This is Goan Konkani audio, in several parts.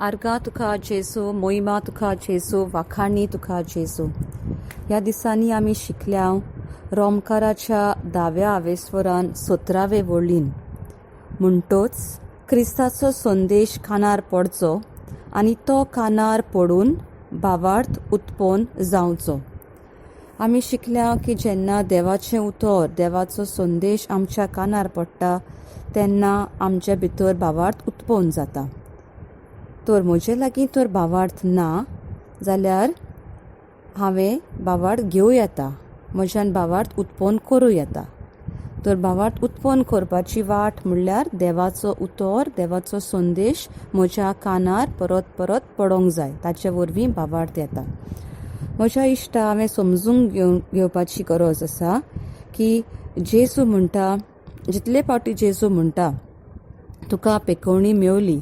आर्गां तुका जेजू, मोहिमा तुका जेजू, वाखाणी तुका जेजू. ह्या दिसांनी आमी शिकल्या रोमकाराच्या दाव्या आवेस्वरान सतरावे वळीन, म्हणटोच क्रिस्ताचो संदेश कानार पडचो आनी तो कानार पडून भावार्थ उत्पन्न जावचो. आमी शिकल्या की जेन्ना देवाचें उतर, देवाचो संदेश आमच्या कानार पडटा तेन्ना आमच्या भितर भावार्थ उत्पन्न जाता. तर म्हजे लागीं तर भावार्थ ना जाल्यार हांवें भावार्थ घेवं येता, म्हज्यान भावार्थ उत्पन्न करूं येता. तर भावार्थ उत्पन्न करपाची वाट म्हणल्यार देवाचो उतर, देवाचो संदेश म्हज्या कानार परत परत पडोंक जाय, ताचे वरवीं भावार्थ येता. म्हज्या इश्टा, हांवें समजून घेवपाची गरज आसा की जेजू म्हणटा, जितले फावटी जेजू म्हणटा तुका पेकोवणी मेवली,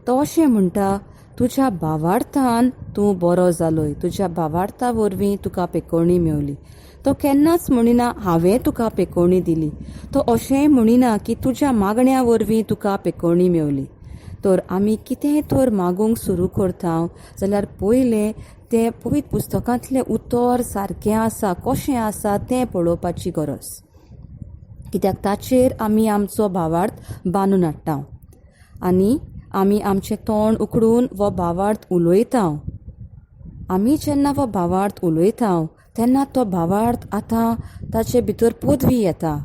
तो अशें म्हणटा तुज्या भावार्थान तूं बरो जालोय, तुज्या भावार्था वरवीं तुका पेकोवणी मेवली. तो केन्नाच म्हणिना हांवें तुका पेकोवणी दिली, तो अशेंय म्हणिना की तुज्या मागण्या वरवीं तुका पेकोवणी मेवली. तर आमी कितेंय तर मागूंक सुरू करता जाल्यार पयलें तें पवित्र पुस्तकांतलें उतर सारकें आसा कशें आसा तें पळोवपाची गरज, कित्याक ताचेर आमी आमचो भावार्थ बांदून हाडटा आनी आमी आमचें तोंड उकडून हो भावार्थ उलयता. आमी जेन्ना हो भावार्थ उलयता तेन्ना तो भावार्थ आतां ताचे भितर पदवी येता,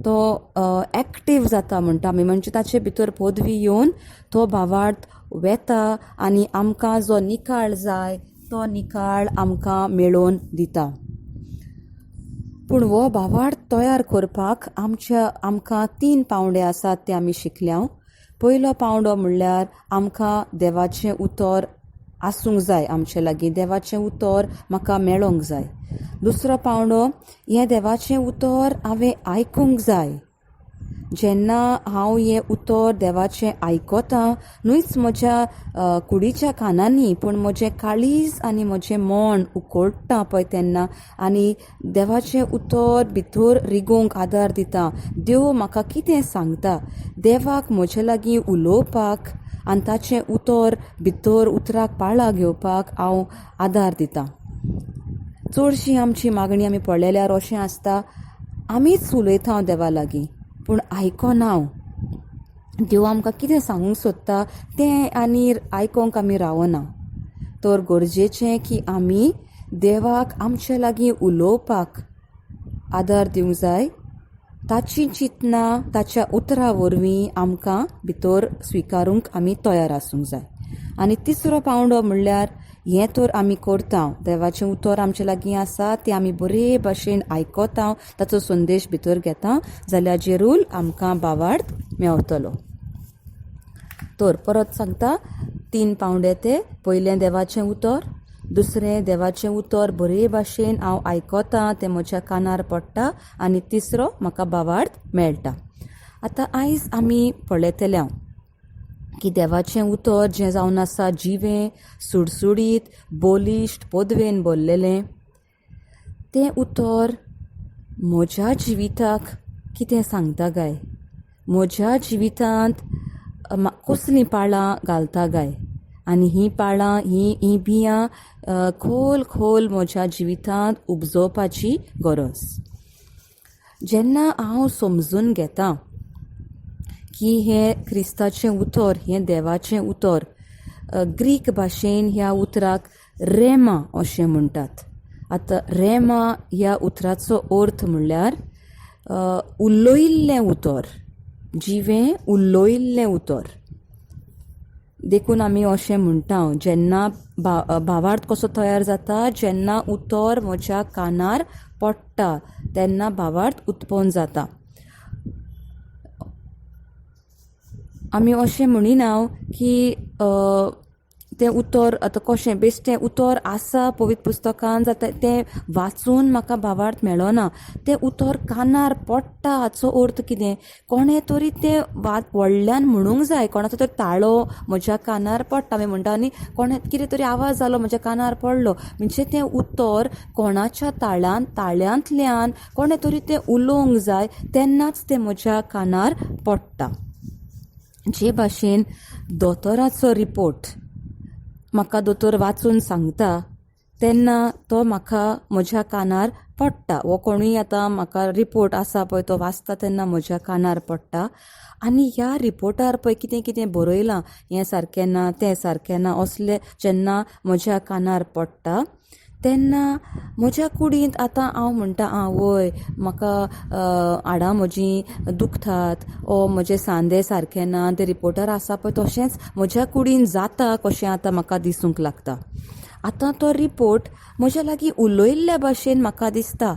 तो एक्टीव जाता म्हणटा आमी, म्हणजे ताचे भितर पदवी येवन तो भावार्थ वेता आनी आमकां जो निकाळ जाय तो निकाळ आमकां मेळोवन दिता. पूण हो भावार्थ तयार करपाक आमकां तीन पावंडे आसात ते आमी शिकल्या. पयलो पावंडो म्हणल्यार आमकां देवाचें उतर आसूंक जाय, आमचे लागीं देवाचें उतर म्हाका मेळोंक जाय. दुसरो पावंडो, हें देवाचें उतर हांवें आयकूंक जाय. जेन्ना हांव हें उतर देवाचें आयकता, न्हूच म्हज्या कुडीच्या कानांनी पूण म्हजें काळीज आनी म्हजें मन उकळटा पळय तेन्ना, आनी देवाचें उतर भितर रिगोवंक आदार दिता. देव म्हाका कितें सांगता, देवाक म्हजे लागीं उलोवपाक आनी ताचें उतर भितर उतराक पाळां घेवपाक हांव आदार दिता. चडशी आमची मागणी आमी पळयल्यार अशें आसता, आमीच उलयता देवा लागीं पूण आयकना हांव. देव आमकां कितें सांगूंक सोदता तें आनी आयकोंक आमी रावना. तर गरजेचें की आमी देवाक आमचे लागीं उलोवपाक आदार दिवंक जाय. ताची चिंतनां ताच्या उतरां वरवीं आमकां भितर स्विकारूंक आमी तयार आसूंक जाय. आनी तिसरो पावंडो म्हणल्यार हें तर आमी करता, देवाचें उतर आमचे लागीं आसा तें आमी बरे भाशेन आयकता, ताचो संदेश भितर घेता जाल्यार जेरूल आमकां भावार्थ मेवतलो. तर परत सांगता, तीन पावंडे ते. पयलें देवाचें उतर, दुसरें देवाचें उतर बरे भाशेन हांव आयकता तें म्हज्या कानार पडटा, आनी तिसरो म्हाका भावार्थ मेळटा. आतां आयज आमी पळयतले की देवाचें उतर जें जावन आसा जिवें, सुडसुडीत, बलिश्ट, पदवेन भरलेलें, तें उतर म्हज्या जिविताक कितें सांगता काय, म्हज्या जिवितांत कसलीं पाळां घालता काय, आनी हीं पाळां हीं बियां खोल खोल म्हज्या जिवितांत उपजोवपाची गरज. जेन्ना हांव समजून घेता की हें क्रिस्ताचें उतर, हें देवाचें उतर, ग्रीक भाशेन ह्या उतराक रेमा अशें म्हणटात. आतां रेमा ह्या उतराचो अर्थ म्हणल्यार उलयिल्लें उतर, जिवें उलयिल्लें उतर. देखून आमी अशें म्हणटा, जेन्ना भावार्थ कसो तयार जाता, जेन्ना उतर म्हज्या कानार पडटा तेन्ना भावार्थ उत्पन्न जाता. आमी अशें म्हणिना की तें उतर आतां कशें बेश्टें उतर आसा पवित्र पुस्तकान जाता तें वाचून म्हाका भावार्थ मेळना, तें उतर कानार पडटा हाचो अर्थ कितें, कोणें तरी तें व्हडल्यान म्हणूंक जाय, कोणाचो तरी ताळो म्हज्या कानार पडटा आमी म्हणटा, आनी कोणें कितें तरी आवाज जालो म्हज्या कानार पडलो, म्हणजे तें उतर कोणाच्या ताळ्यांतल्यान कोणें तरी तें उलोवंक जाय तेन्नाच तें म्हज्या कानार पडटा. जे भाशेन दोतोराचो रिपोर्ट म्हाका दोतोर वाचून सांगता तेन्ना तो म्हाका म्हज्या कानार पडटा, वो कोणूय आतां म्हाका रिपोर्ट आसा पळय तो वाचता तेन्ना म्हज्या कानार पडटा आनी ह्या रिपोर्टार पळय कितें कितें बरयलां, हें सारकें ना तें सारकें ना, असलें जेन्ना म्हज्या कानार पडटा तेन्ना म्हज्या कुडींत आतां हांव म्हणटा, आं वय म्हाका हाडां म्हजीं दुखतात ओ म्हजे सांदे सारके ना, ते रिपोर्टार आसा पळय तशेंच म्हज्या कुडीन जाता कशें आतां म्हाका दिसूंक लागता. आतां तो रिपोर्ट म्हज्या लागीं उलयल्ल्या भाशेन म्हाका दिसता,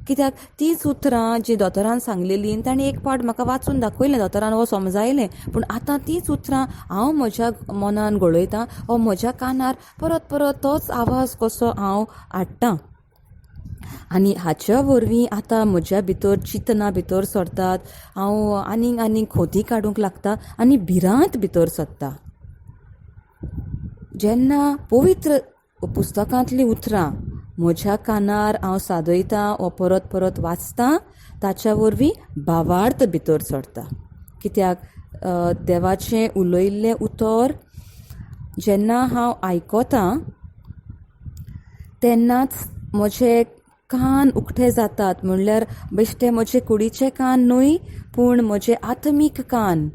कित्याक तींच उतरां जीं दोतोरान सांगलेलीं ताणें एक पावट म्हाका वाचून दाखयलें, दोतोरान हो समजायलें, पूण आतां तींच उतरां हांव म्हज्या मनान घोळयतां वो म्हज्या कानार परत परत तोच आवाज कसो हांव हाडटां आनी हाच्या वरवीं आतां म्हज्या भितर चिंतनां भितर सरतात, हांव आनीक आनीक खोती काडूंक लागता आनी भिरांत भितर सरता. जेन्ना पवित्र पुस्तकांतलीं उतरां म्हज्या कानार हांव सादयतां वो परत परत वाचतां ताच्या वरवीं भावार्थ भितर सरता, कित्याक देवाचें उलयल्लें उतर जेन्ना हांव आयकतां तेन्नाच म्हजे कान उक्ते जातात, म्हणल्यार बेश्टे म्हजे कुडीचे कान न्हय पूण म्हजे आत्मीक कान.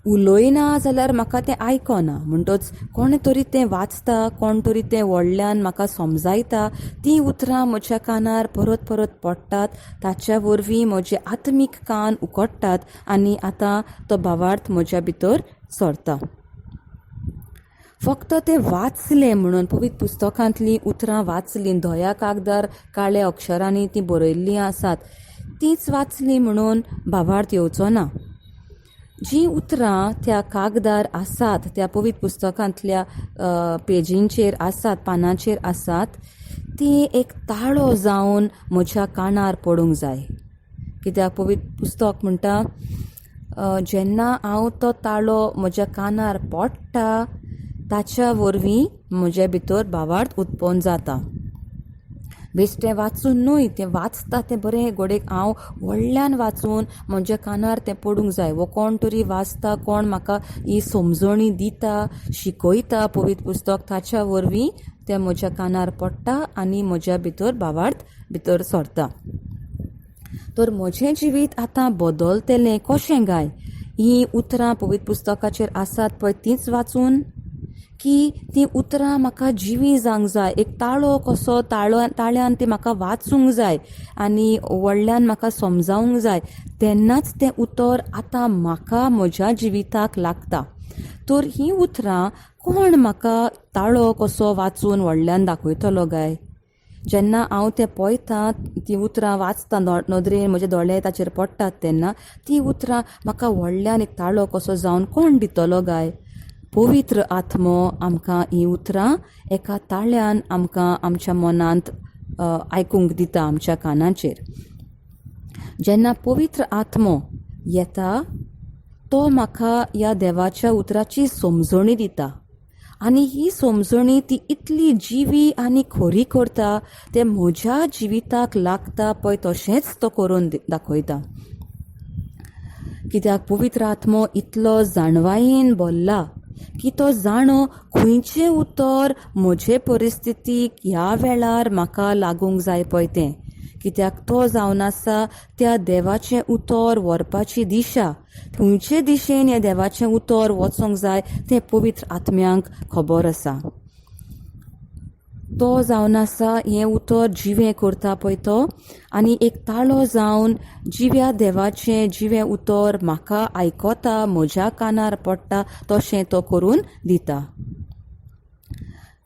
उलयना जाल्यार म्हाका तें आयकना, म्हणटच कोण तरी तें वाचता, कोण तरी तें व्हडल्यान म्हाका समजायता, तीं उतरां म्हज्या कानार परत परत पडटात, ताच्या वरवीं म्हजे आत्मीक कान उकडटात आनी आतां तो भावार्थ म्हज्या भितर सरता. फक्त तें वाचलें म्हणून पवित्र पुस्तकांतलीं उतरां वाचलीं, धव्या कागदार काळ्या अक्षरांनी तीं बरयल्लीं आसात तींच वाचलीं म्हणून भावार्थ येवचो ना. जीं उतरां त्या कागदार आसात, त्या पवित्र पुस्तकांतल्या पेजींचेर आसात, पानांचेर आसात, ती एक ताळो जावन म्हज्या कानार पडूंक जाय, कित्याक पवित्र पुस्तक म्हणटा जेन्ना हांव तो ताळो म्हज्या कानार पडटा ताच्या वरवीं म्हज्या भितर भावार्थ उत्पन्न जाता. बेश्टें वाचून न्हय, तें वाचता तें बरें गोडेक हांव व्हडल्यान वाचून म्हज्या कानार तें पडूंक जाय, वो कोण तरी वाचता, कोण म्हाका ही समजणी दिता, शिकयता पवित्र पुस्तक, ताच्या वरवीं तें म्हज्या कानार पडटा आनी म्हज्या भितर भावार्थ भितर सरता. तर म्हजें जिवीत आतां बदलतलें कशें काय? हीं उतरां पवित्र पुस्तकाचेर आसात पळय तींच वाचून, की तीं उतरां म्हाका जिवीं जावंक जाय, एक ताळो कसो ताळ्यान ती म्हाका वाचूंक जाय आनी व्हडल्यान म्हाका समजावंक जाय, तेन्नाच तें उतर आतां म्हाका म्हज्या जिविताक लागता. तर हीं उतरां कोण म्हाका ताळो कसो वाचून व्हडल्यान दाखयतलो काय? जेन्ना हांव तें पळयतां, तीं उतरां वाचतां, नदरेन म्हजे दोळे ताचेर पडटात तेन्ना तीं उतरां म्हाका व्हडल्यान एक ताळो कसो जावन कोण दितलो काय? पवित्र आत्मो आमकां हीं उतरां एका ताळ्यान आमकां आमच्या मनांत आयकूंक दिता, आमच्या कानाचेर. जेन्ना पवित्र आत्मो येता तो म्हाका ह्या देवाच्या उतराची समजणी दिता आनी ही समजणी ती इतली जिवी आनी खरी करता, तें म्हज्या जिविताक लागता पळय तशेंच तो करून दाखयता. कित्याक पवित्र आत्मो इतलो जाणवायेन भरला की तो जाणो खंयचें उतर म्हजे परिस्थितीक ह्या वेळार म्हाका लागूंक जाय पळय तें, कित्याक तो जावन आसा त्या देवाचें उतर व्हरपाची दिशा, खंयचे दिशेन हें देवाचें उतर वचोंक जाय तें पवित्र आत्म्यांक खबर आसा. तो जावन आसा हें उतर जिवें करता पळय तो, आनी एक ताळो जावन जिव्या देवाचें जिवें उतर म्हाका आयकता, म्हज्या कानार पडटा तशें तो करून दिता.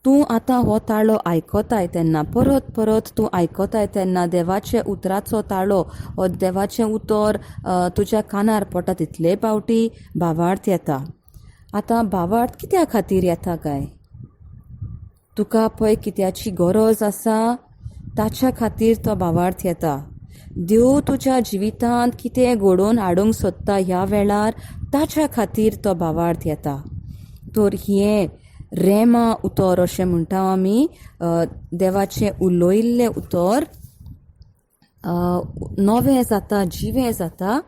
तूं आतां हो ताळो आयकताय तेन्ना, परत परत तूं आयकताय तेन्ना देवाचे उतराचो ताळो हो देवाचें उतर तुज्या कानार पडटा तितले पावटी भावार्थ येता. आतां भावार्थ कित्या खातीर येता काय? तुका पळय कित्याची गरज आसा ताच्या खातीर तो भावार्थ येता. देव तुज्या जिवितांत कितें घडोवन हाडूंक सोदता ह्या वेळार ताच्या खातीर तो भावार्थ येता. तर हें रेमा उतर अशें म्हणटा आमी, देवाचें उलयल्लें उतर नवें जाता, जिवें जाता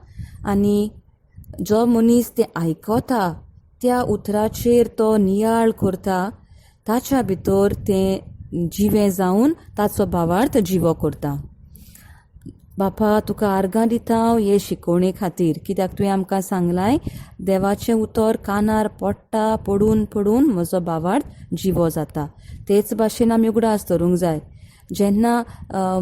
आनी जो मनीस तें आयकता त्या उतराचेर तो नियाळ करता, ताच्या भितर तें जिवें जावन ताचो भावार्थ जिवो करता. बापा, तुका आर्गां दिता हांव हे शिकोवणे खातीर, कित्याक तुवें आमकां सांगलाय देवाचें उतर कानार पडटा, पडून पडून म्हजो भावार्थ जिवो जाता. तेच भाशेन आमी उगडास धरूंक जाय, जेन्ना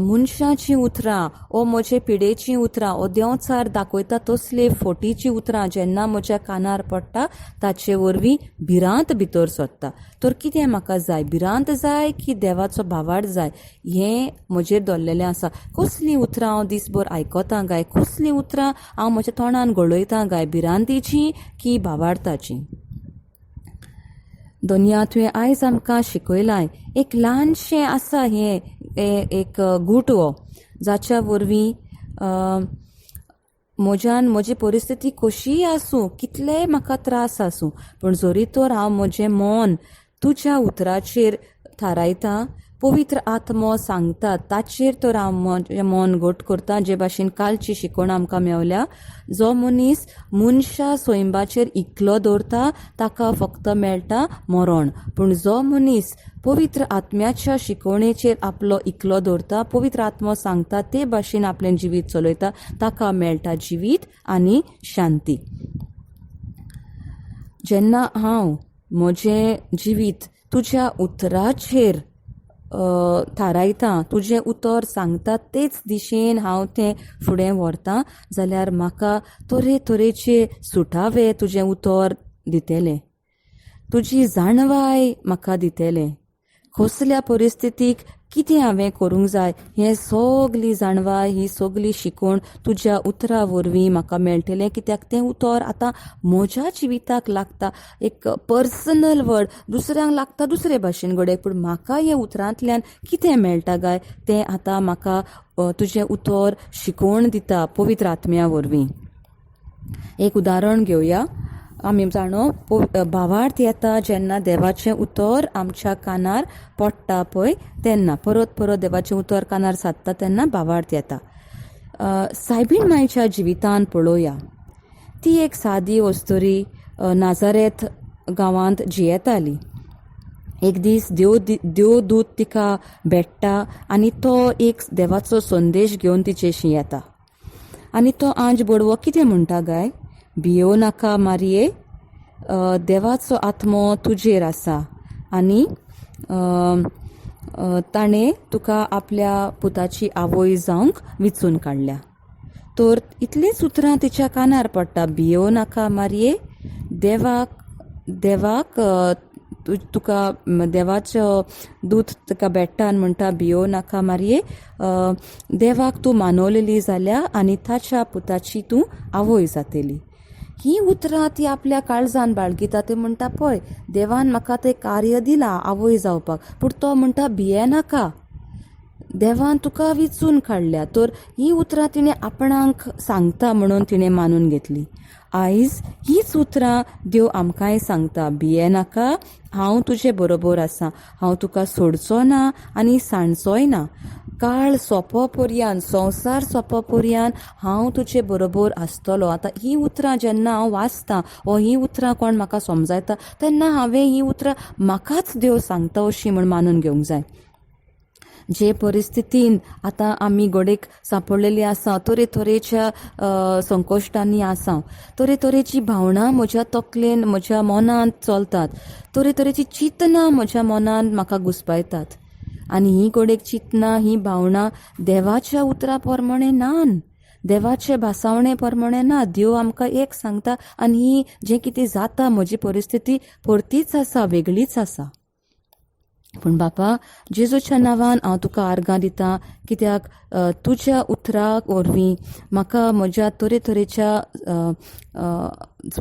मनशाचीं उतरां ओ म्हजे पिडेचीं उतरां ओ देंवचार दाखयता तसले फोटीचीं उतरां जेन्ना म्हज्या कानार पडटा ताचे वरवीं भिरांत भितर सरता. तर कितें म्हाका जाय? भिरांत जाय की देवाचो भावार्थ जाय? हें म्हजेर दवरलेलें आसा. कसलीं उतरां हांव दीसभर आयकतां काय? कसलीं उतरां हांव म्हज्या तोंडान गळयतां काय? भिरांतीचीं की भावार्थाचीं? दोनया, तुवें आयज आमकां शिकयलां, एक ल्हानशें आसा हें एक गूट हो, जाच्या वरवीं म्हज्यान म्हजी परिस्थिती कशीय आसूं, कितलेय म्हाका त्रास आसूं, पूण जरी तर हांव म्हजें मन तुज्या उतराचेर थारायता, पवित्र आत्मो सांगता ताचेर तर हांव म्हजें मन घट करता. जे भाशेन कालची शिकवण आमकां मेवल्या, जो मनीस मनशा स्वयंबाचेर इकलो दवरता ताका फक्त मेळटा मरण, पूण जो मनीस पवित्र आत्म्याच्या शिकवणेचेर आपलो इकलो दवरता, पवित्र आत्मो सांगता ते भाशेन आपलें जिवीत चलयता, ताका मेळटा जिवीत आनी शांती. जेन्ना हांव म्हजें जिवीत तुज्या उतराचेर थारायता, तुजें उतर सांगता तेच दिशेन हांव तें फुडें व्हरता, जाल्यार म्हाका तरेतरेचे सुटावे तुजें उतर दितलें, तुजी जाणवाय म्हाका दितलें. कसल्या परिस्थितीक कितें हांवें करूंक जाय हें सगली जाणवाय, ही सगली शिकवण तुज्या उतरा वरवीं म्हाका मेळटलें, कित्याक तें उतर आतां म्हज्या जिविताक लागता. एक पर्सनल वर्ड, दुसऱ्यांक लागता दुसरे भाशेन घडये, पूण म्हाका हे उतरांतल्यान कितें मेळटा काय तें आतां म्हाका तुजें उतर शिकवण दिता पवित्र आत्म्या वरवीं. एक उदाहरण घेवया. आमी जाणो भावार्थ येता जेन्ना देवाचें उतर आमच्या कानार पडटा पळय तेन्ना, परत परत देवाचें उतर कानार सादता तेन्ना भावार्थ येता. सायबीण मायच्या जिवितान पळोवया, ती एक सादी अस्तुरी नाजारेत गांवांत जियेताली. एक दीस देवदूत तिका भेट्टा आनी तो एक देवाचो संदेश घेवन तिचेशी येता आनी तो आंज बडवो कितें म्हणटा गाय, भियो नाका मारये, देवाचो आत्मो तुजेर आसा आनी ताणें तुका आपल्या पुताची आवय जावंक विचून काडल्या. तर इतलींच उतरां तिच्या कानार पडटा, भियो नाका मारये, देवाक देवाक तुका देवाचो दूत तुका भेट्टा आनी म्हणटा भियो नाका मारये, देवाक तूं मानवलेली जाल्या आनी ताच्या पुताची तूं आवय जातली. ही उतरां ती आपल्या काळजान बाळगिता. ती म्हणटा पळय देवान म्हाका तें कार्य दिलां आवय जावपाक, पूण तो म्हणटा भिये नाका, देवान तुका विचून काडल्या. तर ही उतरां तिणें आपणाक सांगता म्हणून तिणें मानून घेतली. आयज हीच उतरां देव आमकांय सांगता, भिये नाका, हांव तुजे बरोबर आसा, हांव तुका सोडचो ना आनी सांडचोय ना. काळ सोंपो पर्यान, संवसार सोंपो पर्यान हांव तुजे बरोबर आसतलो. आतां हीं उतरां जेन्ना हांव वाचतां वो हीं उतरां कोण म्हाका समजायता तेन्ना हांवें हीं उतरां म्हाकाच देव सांगता अशीं म्हूण मानून घेवंक जाय. जे परिस्थितीन आतां आमी घडयेक सांपडलेली आसा, तरेतरेच्या संकश्टांनी आसा, तरेतरेची भावनां म्हज्या तकलेन, म्हज्या मनांत चलतात, तरेतरेची चिंतनां म्हज्या मनांत म्हाका घुसपायतात आनी ही घडयेक चिंतनां, ही भावनां देवाच्या उतरा प्रमाणे नान, देवाचे भासावणे प्रमाणे ना. देव आमकां एक सांगता आनी ही जें कितें जाता म्हजी परिस्थिती परतीच आसा, वेगळीच आसा. पूण बापा जेजूच्या नांवान हांव तुका आर्गां दिता, कित्याक तुज्या उतरा वरवीं म्हाका म्हज्या तरेतरेच्या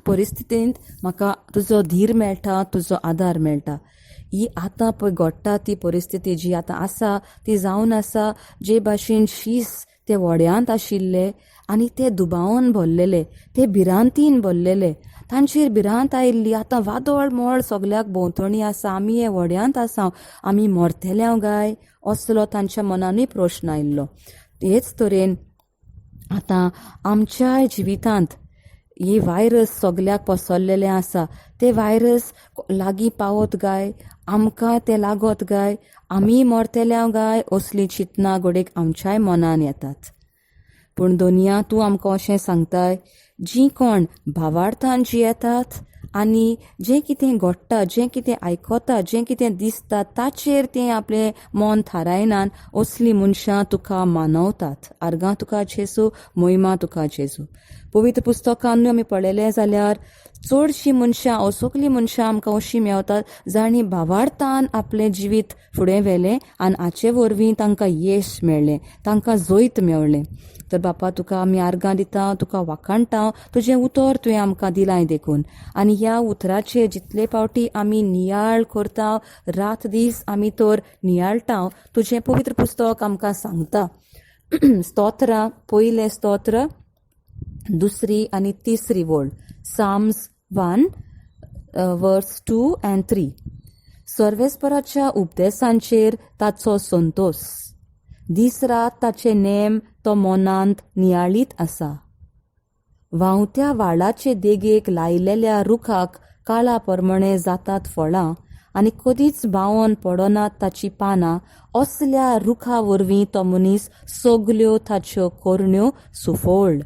परिस्थितींत म्हाका तुजो धीर मेळटा, तुजो आदार मेळटा. ही आतां पळय घडटा ती परिस्थिती जी आतां आसा ती जावन आसा जे भाशेन शीस ते व्हड्यांत आशिल्ले आनी ते दुबावान भरलेले, ते भिरांतीन भरलेले, तांचेर भिरांत आयिल्ली. आतां वादळ मळ सगल्याक भोंवतणी आसा, आमी हे व्हड्यांत आसा, आमी मरतले गाय असलो तांच्या मनानूय प्रश्न आयिल्लो. हेच तरेन आतां आमच्या जिवितांत ही व्हायरस सगल्याक पसरलेलें आसा. ते व्हायरस लागीं पावत गाय, आमकां तें लागत गाय, आमी मरतले गाय, असलीं चिंतनां घडयेक आमच्याय मनान येतात. पूण दोनया तूं आमकां अशें सांगताय, जीं कोण भावार्थान जियेतात आनी जें कितें घडटा, जें कितें आयकता, जें कितें दिसता ताचेर तें आपलें मन थारायनात, असलीं मनशां तुका मानवतात. आर्गां तुका जेजू, मोहिमा तुका जेजू. पवित्र पुस्तकानूय आमी पळयलें जाल्यार चडशीं मनशां, असोकलीं मनशां आमकां अशीं मेवतात जांणी भावार्थान आपलें जिवीत फुडें व्हेलें आनी हाचे वरवीं तांकां येश मेळ्ळें, तांकां जैत मेवलें. तर बापा तुका आमी आर्गां दिता, तुका वाखाणटा, तुजें उतर तुवें आमकां दिलां देखून. आनी ह्या उतराचेर जितले फावटी आमी नियाळ करता, रात दीस आमी तर नियाळटा, तुजें पवित्र पुस्तक आमकां सांगता. स्तोत्रां, पयलें स्तोत्र, दुसरी आनी तिसरी वळ, Psalms 1 verse 2 and 3. सर्वेस्पराच्या उपदेसांचेर ताचो संतोस, दीस रात ताचे नेम तो मनांत नियाळीत आसा. व्हांवत्या व्हाळाचे देगेक लायलेल्या रुखाक काळा प्रमाणे जातात फळां आनी कदीच बावन पडनात ताचीं पानां, असल्या रुखा वरवीं तो मनीस सगल्यो ताच्यो करण्यो सुफळ.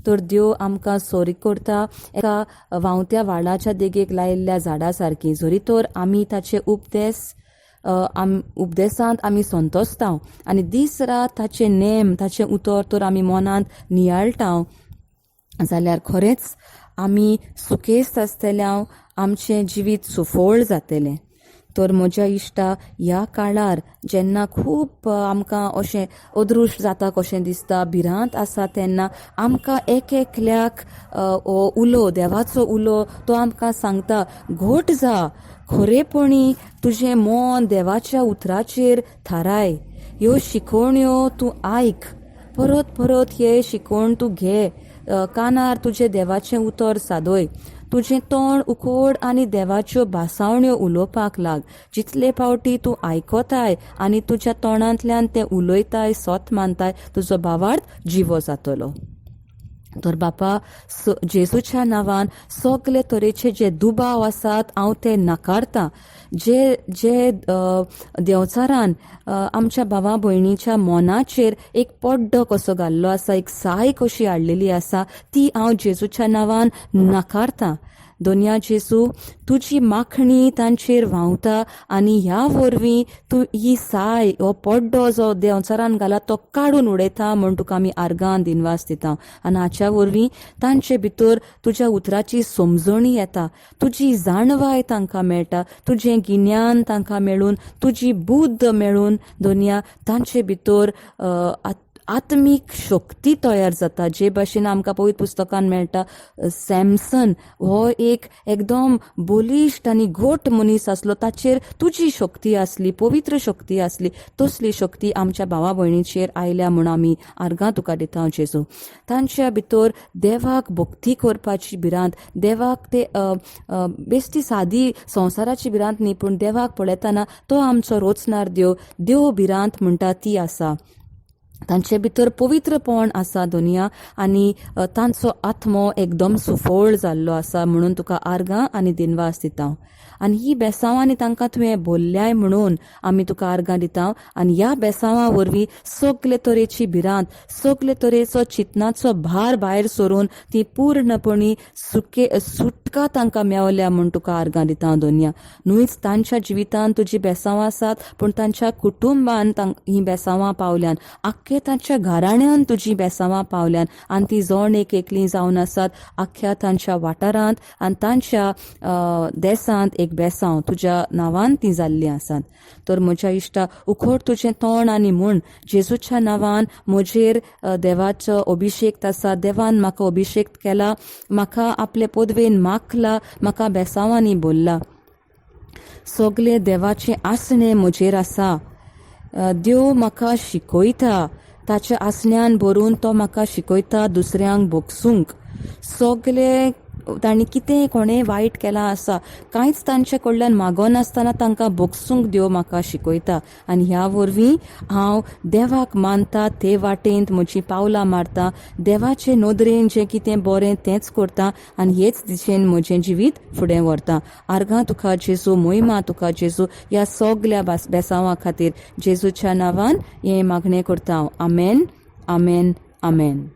तर देव आमकां सोरी करता एका व्हांवत्या व्हाळाच्या देगेक लायिल्ल्या झाडा सारकी. जरी तर आमी ताचे उपदेस उपदेसांत आमी संतोसता आनी दीस रात ताचे नेम, ताचें उतर तर आमी मनांत नियाळटा जाल्यार खरेंच आमी सुखेस्त आसतले, आमचें जिवीत सुफळ जातलें. तर म्हज्या इश्टा, ह्या काळार जेन्ना खूब आमकां अशें अदृश्ट जाता कशें दिसता, भिरांत आसा, तेन्ना आमकां एक एकल्याक हो उलो, देवाचो उलो तो आमकां सांगता, घट जा, खरेपणी तुजें मन देवाच्या उतराचेर थाराय, ह्यो शिकवण्यो तूं आयक, परत परत हे शिकवण तूं घे, कानार तुजें देवाचें उतर सादय, तुजें तोंड उकोड आनी देवाच्यो भासावण्यो उलोवपाक लाग. जितले फावटी तूं आयकताय आनी तुज्या तोंडांतल्यान तें उलयताय, सत मानताय, तुजो भावार्थ जिवो जातलो. तर बापा, जेजूच्या नांवान सगले तरेचे जे दुबाव आसात हांव ते नाकारतां. जे जे देंवचारान आमच्या भावा भयणीच्या मनाचेर एक पड्डो कसो घाल्लो आसा, एक साय कशी हाडलेली आसा, ती हांव जेजूच्या नांवान नाकारतां. दोनया जेजू, तुजी माखणी तांचेर व्हांवता आनी ह्या वरवीं तूं ही साय, हो पड्डो जो देंवचारान घाला तो काडून उडयता म्हूण तुका आमी आर्गान दिनवास दिता. आनी हाच्या वरवीं तांचे भितर तुज्या उतराची समजणी येता, तुजी जाणवाय तांकां मेळटा, तुजें गिन्यान तांकां मेळून, तुजी बुद्द मेळून दोनया तांचे भितर आत्मीक शक्ती तयार जाता. जे भाशेन आमकां पवित्र पुस्तकान मेळटा, सॅमसन हो एक एकदम बलिश्ट आनी घट मनीस आसलो, ताचेर तुजी शक्ती आसली, पवित्र शक्ती आसली. तसली शक्ती आमच्या भावा भयणीचेर आयल्या म्हूण आमी आर्गां तुका दिता जेजू. तांच्या भितर देवाक भक्ती करपाची भिरांत, देवाक ते बेश्टी सादी संवसाराची भिरांत न्ही, पूण देवाक पळयतना तो आमचो रोचणार देव, देव भिरांत म्हणटा ती आसा. तांचे भितर पवित्रपण आसा दोनया आनी तांचो आत्मो एकदम सुफळ जाल्लो आसा म्हणून तुका आर्गां आनी दिनवास दिता. आनी ही बेसांवांनी तांकां तुवें बोल्ल्याय म्हणून आमी तुका आर्गां दिता. आनी ह्या बेसांवां वरवीं सगले तरेची भिरांत, सगले तरेचो चिंतनाचो भार भायर सरून ती पूर्णपणी सुके सुटका तांकां मेवल्या म्हूण तुका आर्गां दिता दोनया. न्हूच तांच्या जिवितांत तुजी बेसांवां आसात, पूण तांच्या कुटुंबान हीं बेसांवां पावल्यान, आख्खे तांच्या घराण्यान तुजी बेसांवां पावल्यान आनी ती जण एक एकली जावन आसात आख्ख्या तांच्या वाठारांत आनी तांच्या देसांत एक बेसांव तुज्या नांवान ती जाल्लीं आसात. तर म्हज्या इश्टा, उखोड तुजें तोंड आनी म्हूण, जेजूच्या नांवान म्हजेर देवाचो अभिशेक आसा, देवान म्हाका अभिशेक केला, म्हाका आपले पदवेन माखला, म्हाका बेसांवांनी भरला, सगळे देवाचें आसणें म्हजेर आसा, देव म्हाका शिकयता, ताच्या आसण्यान भरून तो म्हाका शिकयता दुसऱ्यांक भोगसूंक, सगळे तांणी कितें कोणें वायट केलां आसा, कांयच तांचे कडल्यान मागनासतना तांकां भोगसूंक देव म्हाका शिकयता. आनी ह्या वरवीं हांव देवाक मानता ते वाटेंत म्हजीं पावलां मारता, देवाचे नदरेन जें कितें बरें तेंच करता आनी हेच दिशेन म्हजें जिवीत फुडें व्हरता. आर्गां तुका जेजू, मोहिमा तुका जेजू ह्या सगल्या बेसांवां खातीर जेजूच्या नांवान हें मागणें करता हांव. आमेन, आमेन, आमेन.